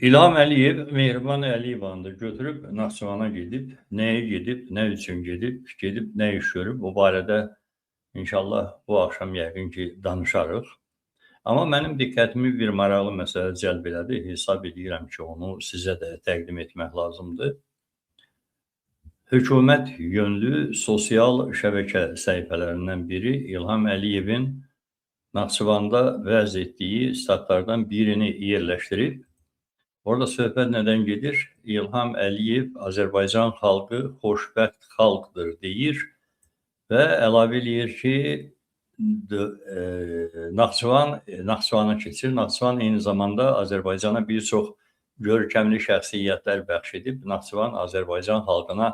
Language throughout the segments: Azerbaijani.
İlham Əliyev Mehriban Əliyevanı da götürüb Naxçıvana gedib, nəyə gedib, nə üçün gedib, gedib nə iş görüb, bu barədə inşallah bu axşam yəqin ki danışarıq. Amma mənim diqqətimi bir maraqlı məsələ cəlb elədi. Hesab edirəm ki, onu sizə də təqdim etmək lazımdır. Hökumət yönlü sosial şəbəkə səhifələrindən biri İlham Əliyevin Naxçıvanda vəz etdiyi statlardan birini yerləşdirib. Orada söhbət nədən gedir? İlham Əliyev Azərbaycan xalqı xoşbəxt xalqdır deyir və əlavə eləyir ki, Naxçıvan Naxçıvana keçir. Naxçıvan eyni zamanda Azərbaycana bir çox görkəmli şəxsiyyətlər bəxş edib. Naxçıvan Azərbaycan xalqına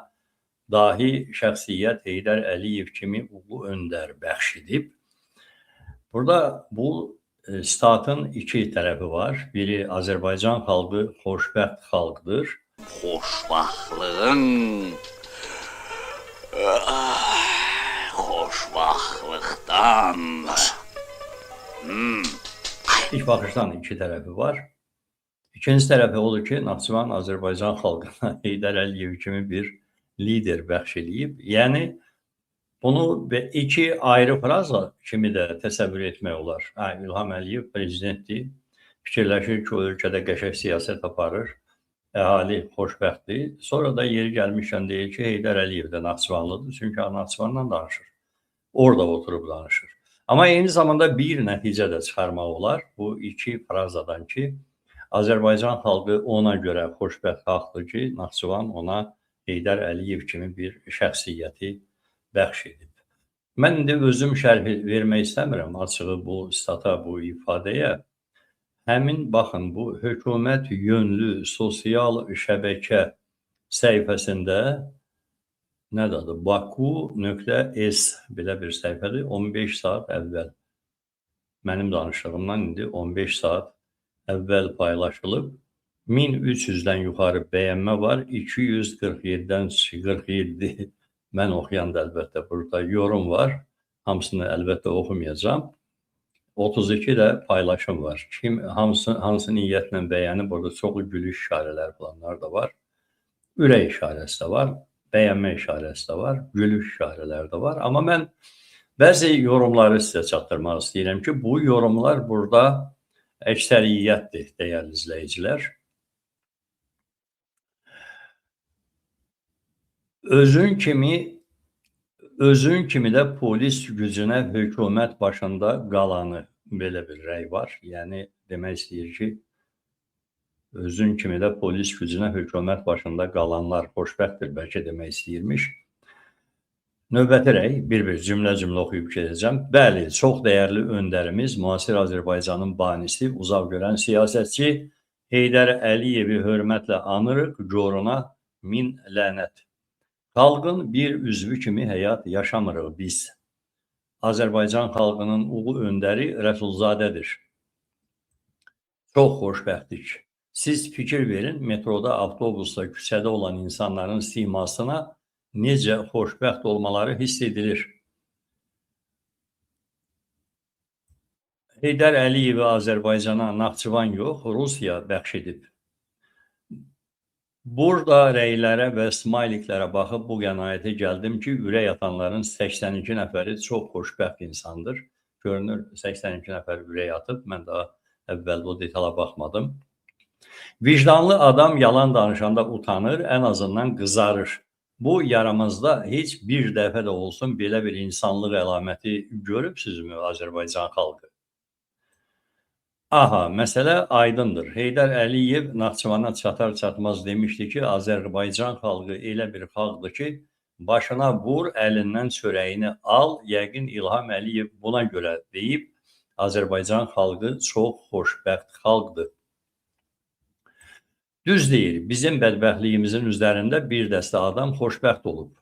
dahi şəxsiyyət Heydər Əliyev kimi ulu öndər bəxş edib. Burada bu statın iki tərəfi var. Biri Azərbaycan xalqı xoşbəxt xalqdır. Xoşbəxtlığın xoşbəxtlıqdan. İlk baxışdan iki tərəfi var. İkinci tərəfi odur ki, Naxçıvan Azərbaycan xalqına Heydər Əliyev kimi bir lider bəxş eləyib. Yəni bunu iki ayrı fraza kimi də təsəvvür etmək olar. Hə, İlham Əliyev prezidentdir. Fikirləşir ki, o ölkədə qəşəng siyasət aparır. Əhali xoşbəxtdir. Sonra da yeri gəlmişkən deyir ki, Heydər Əliyev də Naxçıvanlıdır. Çünki Naxçıvandan danışır. Orada oturub danışır. Amma eyni zamanda bir nəticə də çıxarmaq olar bu iki frazadan ki, Azərbaycan xalqı ona görə xoşbəxt xalqdır ki, Naxçıvan ona Heydər Əliyev kimi bir şəxsiyyəti bəxş edib. Mən indi özüm şərh vermək istəmirəm açığı bu stata, bu ifadəyə. Həmin, baxın, bu hökumət yönlü sosial şəbəkə səhifəsində nədir adı? Baku.s belə bir səhifədir. 15 saat əvvəl. Mənim danışdığımdan indi 15 saat əvvəl paylaşılıb. 1300-dən yuxarı bəyənmə var. 247-dən 47 mən oxuyan da əlbəttə burada yorum var. Hamısını əlbəttə oxumayacağam. 32 də paylaşım var. Kim hansı niyyətlə bəyənib, orada çoxlu gülüş işarələri falanlar da var. Ürək işarəsi də var, bəyənmə işarəsi də var, gülüş işarələri də var. Amma mən bəzi yorumları sizə çatdırmaq istəyirəm ki, bu yorumlar burada əksəriyyətdir, dəyərli izləyicilər. Özün kimi də polis gücünə hökumət başında qalanı, belə bir rəy var. Yəni demək istəyir ki, özün kimi də polis gücünə hökumət başında qalanlar xoşbəxtdir, bəlkə demək istəyirmiş. Növbəti rəy, bir-bir cümlə-cümlə oxuyub gedəcəm. Bəli, çox dəyərli öndərimiz, müasir Azərbaycanın banisi, uzaq görən siyasətçi Heydər Əliyevi hörmətlə anırıq, goruna min lənət. Xalqın bir üzvü kimi həyat yaşamırıq biz. Azərbaycan xalqının ulu öndəri Rəsulzadədir. Çox xoşbəxtik. Siz fikir verin, metroda, avtobusda, küçədə olan insanların simasına necə xoşbəxt olmaları hiss edilir. Heydər Əliyevi Azərbaycana Naxçıvan yox, Rusiya bəxş edib. Burada rəylərə və smayliklərə baxıb bu qənaətə gəldim ki, ürək atanların 82 nəfəri çox xoşbəxt insandır. Görünür, 82 nəfər ürək atıb. Mən daha əvvəl o detala baxmadım. Vicdanlı adam yalan danışanda utanır, ən azından qızarır. Bu yaramızda heç bir dəfə də olsun belə bir insanlıq əlaməti görübsünüzmü Azərbaycan xalqı? Aha, məsələ aydındır. Heydər Əliyev Naxçıvana çatar çatmaz demişdi ki, Azərbaycan xalqı elə bir xalqdır ki, başına vur, əlindən çörəyini al. Yəqin İlham Əliyev buna görə deyib, Azərbaycan xalqı çox xoşbəxt xalqdır. Düz deyir, bizim bədbəxtliyimizin üzərində bir dəstə adam xoşbəxt olub.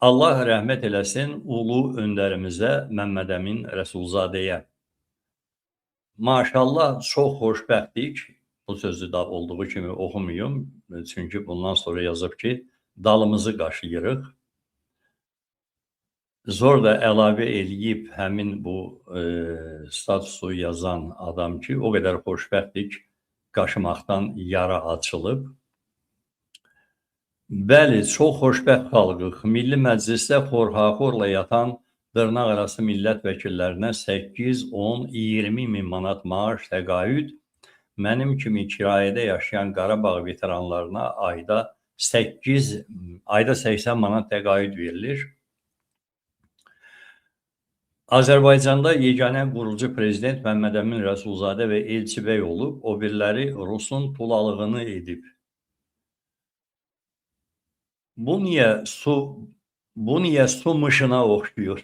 Allah rəhmət eləsin ulu öndərimizə Məmməd Əmin Rəsulzadəyə. Maşallah çox xoşbəxtdik. Bu sözü də olduğu kimi oxumayım. Çünki bundan sonra yazıb ki, dalımızı qaşıyırıq. Zor da əlavə eləyib həmin bu statusu yazan adam ki, o qədər xoşbəxtdik, qaşımaqdan yara açılıb. Bəli, çox xoşbəxt xalqıq. Milli Məclisdə xorxaxorla yatan dırnaq arası millət vəkillərinə 8, 10, 20 min manat maaş təqaüd, mənim kimi kirayədə yaşayan Qarabağ veteranlarına ayda 8, ayda 80 manat təqaüd verilir. Azərbaycanda yeganə qurucu prezident Məmməd Əmin Rəsulzadə və Elçibəy olub, o biriləri Rusun tulalığını edib. Bu niyə su mışına oxşuyur?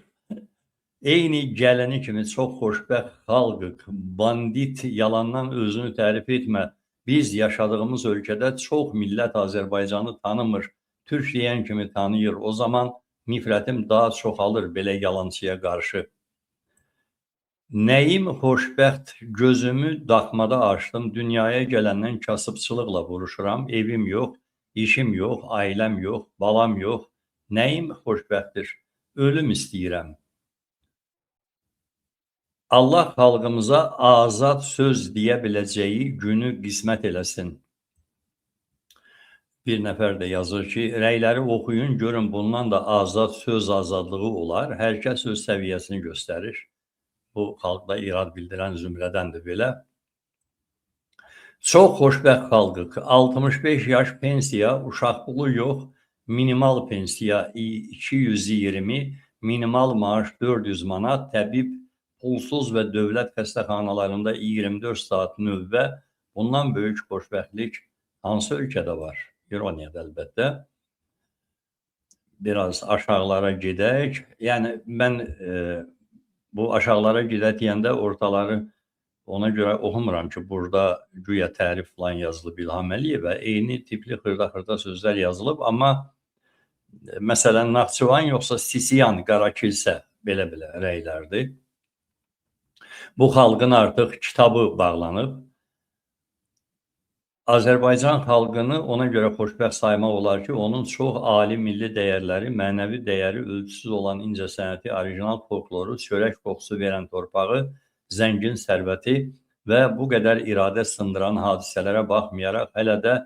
Eyni gələni kimi çox xoşbəxt xalqıq, bandit yalandan özünü tərif etmə. Biz yaşadığımız ölkədə çox millət Azərbaycanı tanımır, Türk deyən kimi tanıyır. O zaman nifrətim daha çoxalır belə yalancıya qarşı. Nəyim xoşbəxt, gözümü daxmada açdım, dünyaya gələndən kasıbçılıqla vuruşuram, evim yox, işim yox, ailəm yox, balam yox. Nəyim xoşbəxtdir, ölüm istəyirəm. Allah xalqımıza azad söz deyə biləcəyi günü qismət eləsin. Bir nəfər də yazır ki, rəyləri oxuyun, görün bundan da azad söz azadlığı olar. Hər kəs öz səviyyəsini göstərir. Bu, xalqda irad bildirən zümrədəndir belə. Çox xoşbəxt xalqıq. 65 yaş pensiya, uşaq pulu yox, minimal pensiya 220, minimal maaş 400 manat, təbib pulsuz və dövlət xəstəxanalarında 24 saat növbə. Bundan böyük xoşbəxtlik hansı ölkədə var? İroniyada əlbəttə. Biraz aşağılara gedək. Yəni, mən bu aşağılara gedək deyəndə ortaları ona görə oxumuram ki, burada güya tərif falan yazılıb İlham Əliyevə. Eyni tipli xırda-xırda sözlər yazılıb, amma məsələn, Naxçıvan yoxsa Sisiyan, Qarakilsə belə-belə rəylərdir. Bu xalqın artıq kitabı bağlanıb. Azərbaycan xalqını ona görə xoşbəxt saymaq olar ki, onun çox ali milli dəyərləri, mənəvi dəyəri ölçüsüz olan incəsənəti, orijinal folkloru, çörək qoxusu verən torpağı, zəngin sərvəti və bu qədər iradə sındıran hadisələrə baxmayaraq hələ də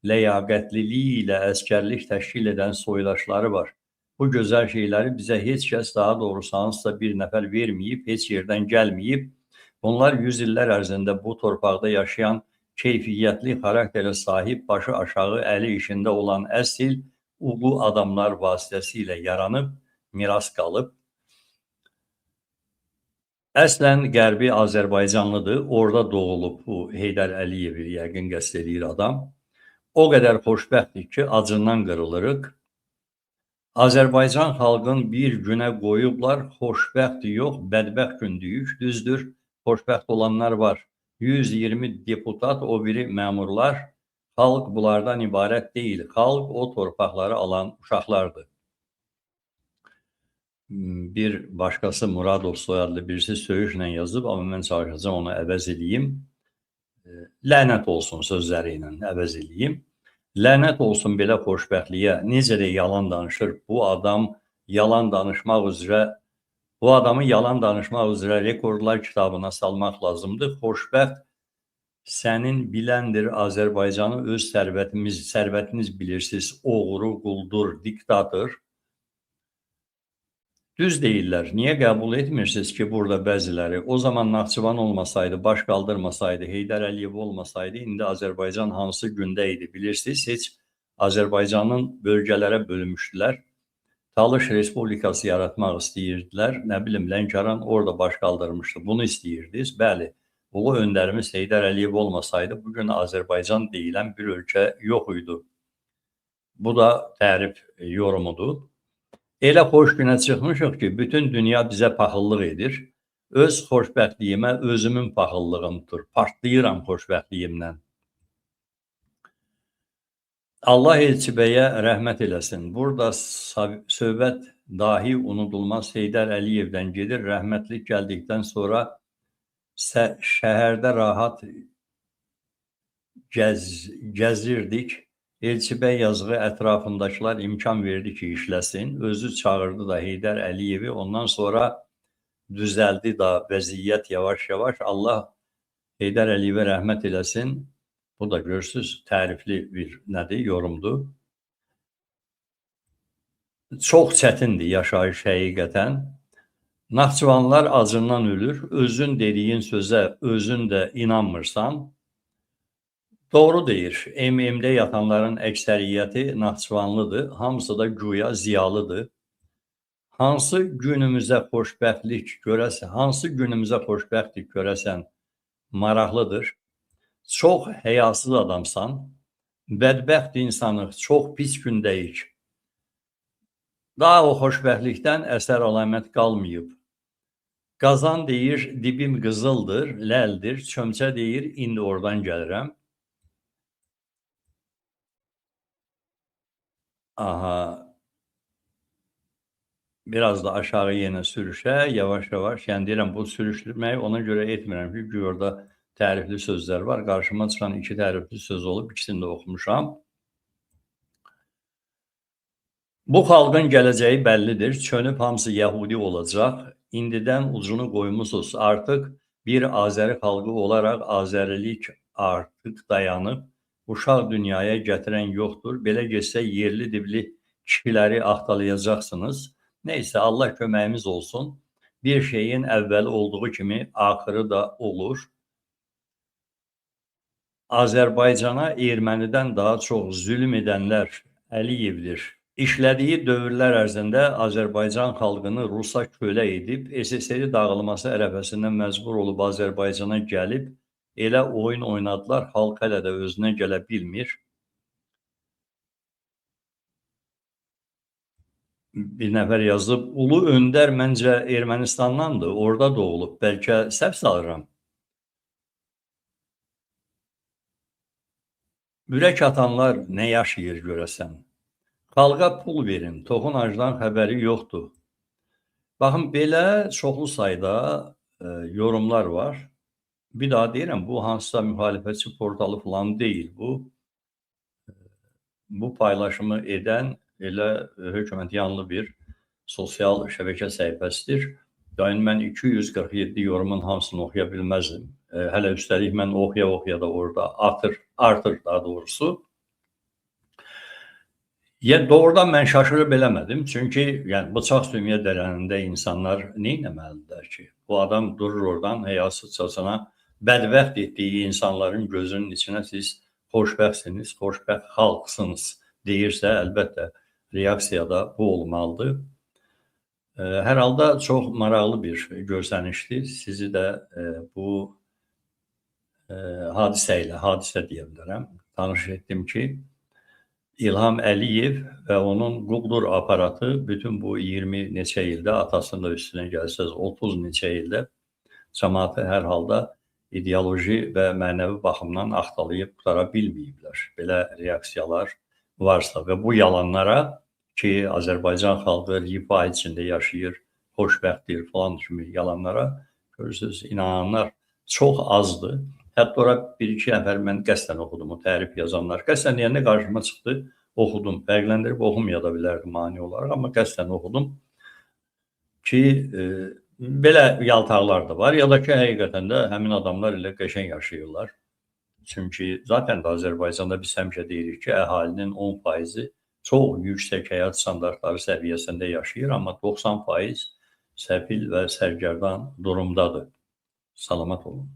ləyaqətliliyi ilə əskərlik təşkil edən soydaşları var. Bu gözəl şeyləri bizə heç kəs, daha doğrusu hansısa bir nəfər verməyib, heç yerdən gəlməyib. Bunlar 100 illər ərzində bu torpaqda yaşayan keyfiyyətli xarakterə sahib, başı aşağı, əli işində olan əsil, ulu adamlar vasitəsilə yaranıb, miras qalıb. Əslən Qərbi Azərbaycanlıdır, orada doğulub bu Heydər Əliyevi yəqin qəsd eləyir adam. O qədər xoşbəxtdik ki, acından qırılırıq. Azərbaycan xalqın bir günə qoyublar, xoşbəxt yox, bədbəxt gündüyük, düzdür, xoşbəxt olanlar var. 120 deputat, o biri məmurlar, xalq bunlardan ibarət deyil, xalq o torpaqları alan uşaqlardır. Bir başqası Muradov soyadlı birisi söyüşlə yazıb, amma mən çalışacağım onu əvəz eləyim. Lənət olsun sözləri ilə əvəz eləyim. Lənət olsun belə xoşbəxtliyə, necə də yalan danışır. Bu adam yalan danışmaq üzrə, bu adamı yalan danışmaq üzrə rekordlar kitabına salmaq lazımdır. Xoşbəxt sənin biləndir Azərbaycanı öz sərvətiniz bilirsiniz. Oğru, quldur, diktator. Düz deyirlər. Niyə qəbul etmirsiniz ki, burada bəziləri? O zaman Naxçıvan olmasaydı, baş qaldırmasaydı, Heydər Əliyev olmasaydı, indi Azərbaycan hansı gündə idi bilirsiniz? Heç Azərbaycanın bölgələrə bölünmüşdülər. Talış Respublikası yaratmaq istəyirdilər. Nə bilim, Lənkəran orada baş qaldırmışdı. Bunu istəyirdiniz. Bəli, ulu öndərimiz Heydər Əliyev olmasaydı, bugün Azərbaycan deyilən bir ölkə yox idi. Bu da tərif yorumudur. Elə xoş günə çıxmışıq ki, bütün dünya bizə paxıllıq edir. Öz xoşbəxtliyimə özümün paxıllığım tutur. Partlayıram xoşbəxtliyimdən. Allah Elçibəyə rəhmət eləsin. Burada söhbət dahi unudulmaz Heydər Əliyevdən gedir. Rəhmətlik gəldikdən sonra şəhərdə rahat gəzirdik. Elçibəy yazığı ətrafındakılar imkan verdi ki, işləsin. Özü çağırdı da Heydər Əliyevi. Ondan sonra düzəldi da vəziyyət yavaş-yavaş. Allah Heydər Əliyevə rəhmət eləsin. Bu da görürsünüz tərifli bir nədir, yorumdur. Çox çətindir yaşayış həqiqətən. Naxçıvanlar acından ölür. Özün dediyin sözə özün də inanmırsan. Doğru deyir. MM-də yatanların əksəriyyəti Naxçıvanlıdır. Hamısı da güya ziyalıdır. Hansı günümüzə xoşbəxtlik görəsən, hansı günümüzə xoşbəxtlik görəsən maraqlıdır. Çox həyasız adamsan. Bədbəxt insanıq, çox pis gündəyik. Daha o xoşbəxtlikdən əsər əlamət qalmayıb. Qazan deyir, dibim qızıldır, ləldir. Çömçə deyir, indi oradan gəlirəm. Aha. Biraz da aşağı yenə sürüşə, yavaş yavaş. Yəni deyirəm, bu sürüşdürməyi ona görə etmirəm ki, güya orada tərifli sözlər var. Qarşıma çıxan iki tərifli söz olub, ikisini də oxumuşam. Bu xalqın gələcəyi bəllidir. Çönüb hamısı Yəhudi olacaq. İndidən ucunu qoymusunuz. Artıq bir Azəri xalqı olaraq Azərilik artıq dayanıb. Uşaq dünyaya gətirən yoxdur. Belə getsə yerli dibli kişiləri axtalayacaqsınız. Neyse, Allah köməyimiz olsun. Bir şeyin əvvəli olduğu kimi axırı da olur. Azərbaycana ermənidən daha çox zülm edənlər Əliyevdir. İşlədiyi dövrlər ərzində Azərbaycan xalqını Rusa kölə edib, SSR dağılması ərəfəsindən məcbur olub Azərbaycana gəlib, elə oyun oynadılar, xalq hələ də özünə gələ bilmir. Bir nəfər yazıb, Ulu Öndər məncə Ermənistandandır, orada doğulub, bəlkə səhv salıram. Ürək atanlar nə yaşayır görəsən? Xalqa pul verin, toxun acdan xəbəri yoxdur. Baxın, belə çoxlu sayda yorumlar var. Bir daha deyirəm, bu hansısa müxalifətçi portalı falan deyil. Bu paylaşımı edən elə hökumət yanlı bir sosial şəbəkə səhifəsidir. Yəni, mən 247 yorumun hamısını oxuya bilməzdim. Hələ üstəlik mən oxuya-oxuya da orada artır daha doğrusu. Yəni, doğrudan mən şaşırıb eləmədim. Çünki yəni, bıçaq sümüyə dərənində insanlar nə etməlidirlər ki? Bu adam durur oradan həyasızcasına bədbəxt etdiyi insanların gözünün içinə siz xoşbəxtsiniz, xoşbəxt xalqsınız deyirsə, əlbəttə reaksiyada bu olmalıdır. Hər halda çox maraqlı bir görsənişdir. Sizi də bu hadisə ilə, hadisə deyə bilərəm, tanış etdim ki, İlham Əliyev və onun quldur aparatı bütün bu 20 neçə ildə, atasının da üstünə gəlsəz 30 neçə ildə cəmaatı hər halda ideoloji və mənəvi baxımdan axtalayıb qutara bilməyiblər. Belə reaksiyalar varsa və bu yalanlara ki, Azərbaycan xalqı rifah içində yaşayır, xoşbəxtdir falan kimi yalanlara görürsünüz, inananlar çox azdır. Hətta ora bir-iki nəfər mən qəsdən oxudum, o tərif yazanlar. Qəsdən deyəndə qarşıma çıxdı, oxudum. Fərqləndirib oxumaya da bilərdim mani olaraq, amma qəsdən oxudum ki, belə yaltaqlar da var, ya da ki, həqiqətən də həmin adamlar ilə qəşəng yaşayırlar. Çünki zaten də Azərbaycanda biz həmişə deyirik ki, əhalinin 10%-i çox yüksək həyat standartları səviyyəsində yaşayır, amma 90% səfil və sərgərdan durumdadır. Salamat olun.